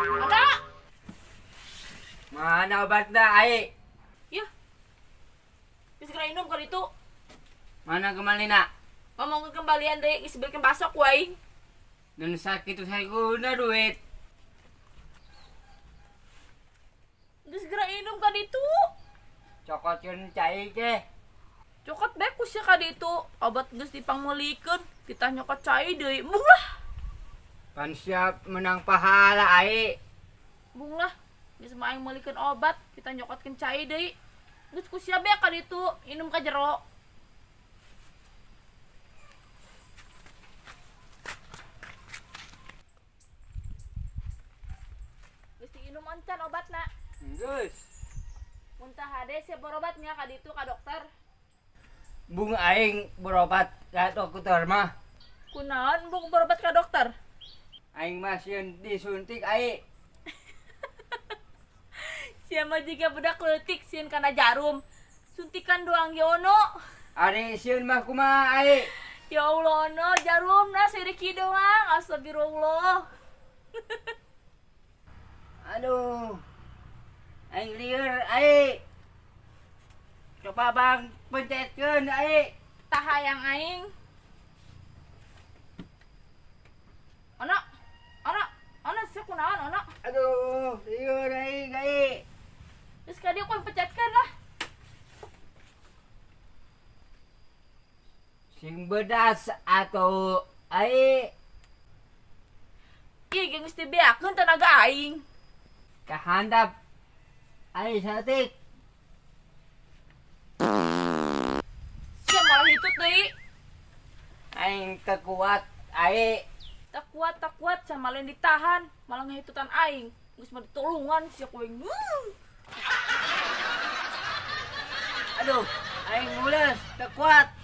Ada. Mana obatna, ai? Ya. Geus segera inum ka ditu. Mana kemalina? Ngomong kembalian deui, geus beukeun basok ku aing. Dan sakit saya guna duit. Geus segera inum ka ditu. Cokotkeun cai teh. Cokot bae ku sia ka ditu. Obat geus dipangmeulikeun, kita nyokot cai deui. Embung lah. Pan siap menang pahala, ai. Embung lah. Geus mah aing meulikeun obat, kita nyokotkeun cai deui. Geus ku sia bae ka ditu, inum ka jero. Geus diinum encan obatna? Geus. Mun tah hade sia berobatnya ka ditu ka dokter. Bung aing berobat ka dokter mah. Kunaon embung berobat ka dokter? Aing mah sieun disuntik, ai. Sia mah jiga budak leutik, sieun kana jarum. Suntikan doang ge ono. Ari sieun mah kumaha, ai? Ya Allah, ono jarumna siriki doang. Astagfirullah. Aduh. Aing lieur, ai. Coba bang pencetkeun, ai. Tah hayang aing. Ono. Ono. Ono sia kunaon ono? Aduh, lieur aing, ai. Geus ka dieu ku pecetkeun lah. Sing bedas atau ai. Ih, geus dibeakeun tenaga aing. Kahandap ai saeutik. Sia malah hitut deui. Aing teu kuat, ai. Tak kuat, tak kuat, sama lain ditahan, malah ngehitutan aing. Geus mah ditulungan sia ku aing. Aduh, aing mules, teu kuat.